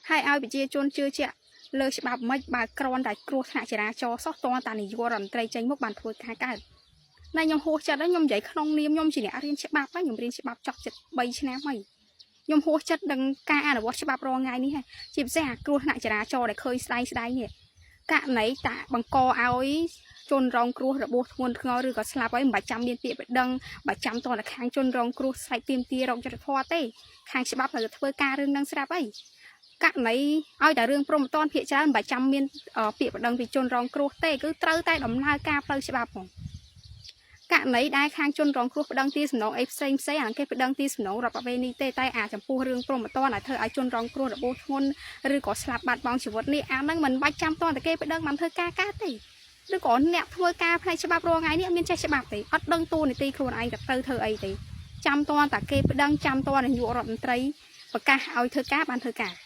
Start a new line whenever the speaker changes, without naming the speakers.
ហើយឲ្យប្រជាជនជឿជាក់លើច្បាប់មិនបើគ្រាន់តែគ្រោះថ្នាក់ចរាចរណ៍សោះតតានាយករដ្ឋមន្ត្រីចេញមុខបានធ្វើការកើតណែខ្ញុំហួសចិត្តហើយខ្ញុំនិយាយក្នុងនាមខ្ញុំជាអ្នករៀនច្បាប់ហើយខ្ញុំរៀនច្បាប់ចប់ចិត្ត3ឆ្នាំហើយខ្ញុំហួសចិត្តនឹងការអនុវត្តច្បាប់រាល់ថ្ងៃនេះហើយជាពិសេសអាគ្រោះថ្នាក់ចរាចរណ៍ដែលឃើញស្ដែងស្ដែងនេះករណីតាបង្កឲ្យជនរងគ្រោះរបួសធ្ងន់ធ្ងរឬក៏ស្លាប់ហើយមិនបាច់ចាំមានពាក្យប្តឹងបាច់ចាំតតែខាងជនរងគ្រោះស្រែកទាមទាររកយុត្តិធម៌ទេខាងច្បាប់ត្រូវតែធ្វើការរឿងនឹងស្រាប់ហើយករណីឲ្យតែរឿងព្រហ្មទណ្ឌភាគច្រើនមិនបាច់ចាំមានពាក្យប្តឹងពីជនរងគ្រោះទេគឺត្រូវតែដំណើរការផ្លូវច្បាប់ហ្មងករណីដែលខាងជនរងគ្រោះប្តឹងទារសំណងអីផ្សេងផ្សេងអាហ្នឹងគេប្តឹងទារសំណងរដ្ឋប្បវេណីទេតែអាចំពោះរឿងព្រហ្មទណ្ឌដែលធ្វើឲ្យជនរងគ្រោះរបួសធ្ងន់ឬក៏ស្លាប់បាត់បង់ជីវិតនេះអាហ្នឹងមិនបាច់ចាំតតែគេប្តឹងបានធ្វើការកើតទេឬក៏អ្នកធ្វើការផ្នែកច្បាប់រាល់ថ្ងៃនេះអត់មានចេះច្បាប់ទេអត់ដឹងតួនាទីខ្លួនឯងទៅត្រូវធ្វើអីទេចាំតតែគេប្តឹងចាំតនាយករដ្ឋមន្ត្រីប្រកាសឲ្យធ្វើការបានធ្វើការ។